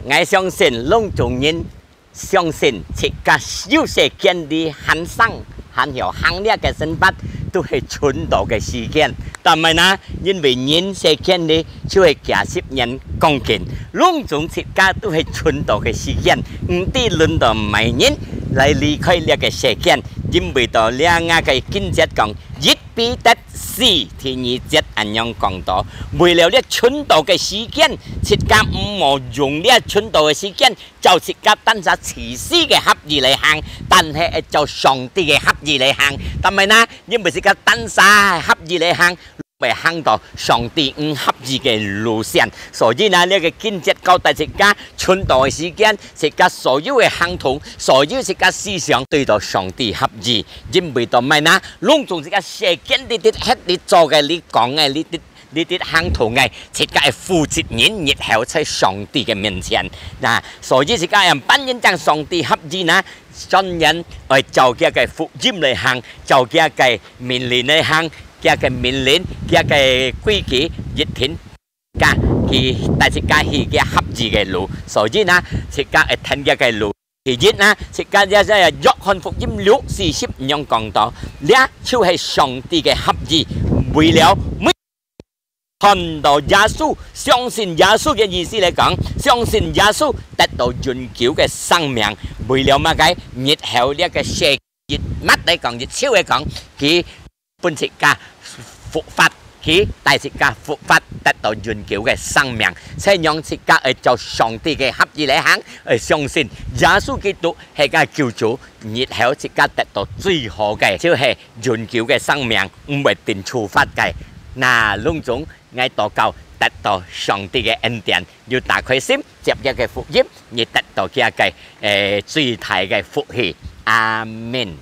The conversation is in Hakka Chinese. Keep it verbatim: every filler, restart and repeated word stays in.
𠊎相信攏總人相信自家有世間裡還生，還曉行這个生活，都係賰到个時間。但係呢，因為人世間裡就係幾十年光景，攏總自家都係賰到个時間，毋知輪到麼人來離開這个世間。因為到這𠊎个經節講，一 彼得四第二節恁樣講到，為了這賰到个時間，自家毋好用這賰到个時間，照自家單儕自私个合意來行，但係愛照上帝个合意來行。但係呢，因為自家單儕合意來行，會行到上帝毋合意个路線。所以呢，這个經節交代自家，賰到个時間，自家所有个行動，所有自家思想，對到上帝合意。 因為到麼个呢？攏總自家世間裡底歇裡做个，裡講个，裡底，裡底行動个，自家个負責任日後在上帝个面前。那，所以自家樣般人正上帝合意呢，專人愛照佢个福音來行，照佢个命令來行，佢个命令，佢个規矩，一定 家，佢帶自家去佢合意个路。所以呢，自家愛跈佢个路。第一呢，自家這，這約翰福音六四十恁樣講到，這就係上帝个合意，為了每看到耶穌，相信耶穌个意思來講，相信耶穌得到永久个生命，為了麼个？日後這个世，一物來講，一手來講，佢 分自家復活，佢帶自家復活，得到永久个生命。所以讓自家愛照上帝个合意來行，愛相信耶穌基督係个救主，日後自家得到最好个，就係永久个生命，毋會定處罰个。那攏總，𠊎禱告得到上帝个恩典，有打開心，接佢个福音，你得到佢个，誒，最大个福氣。阿們。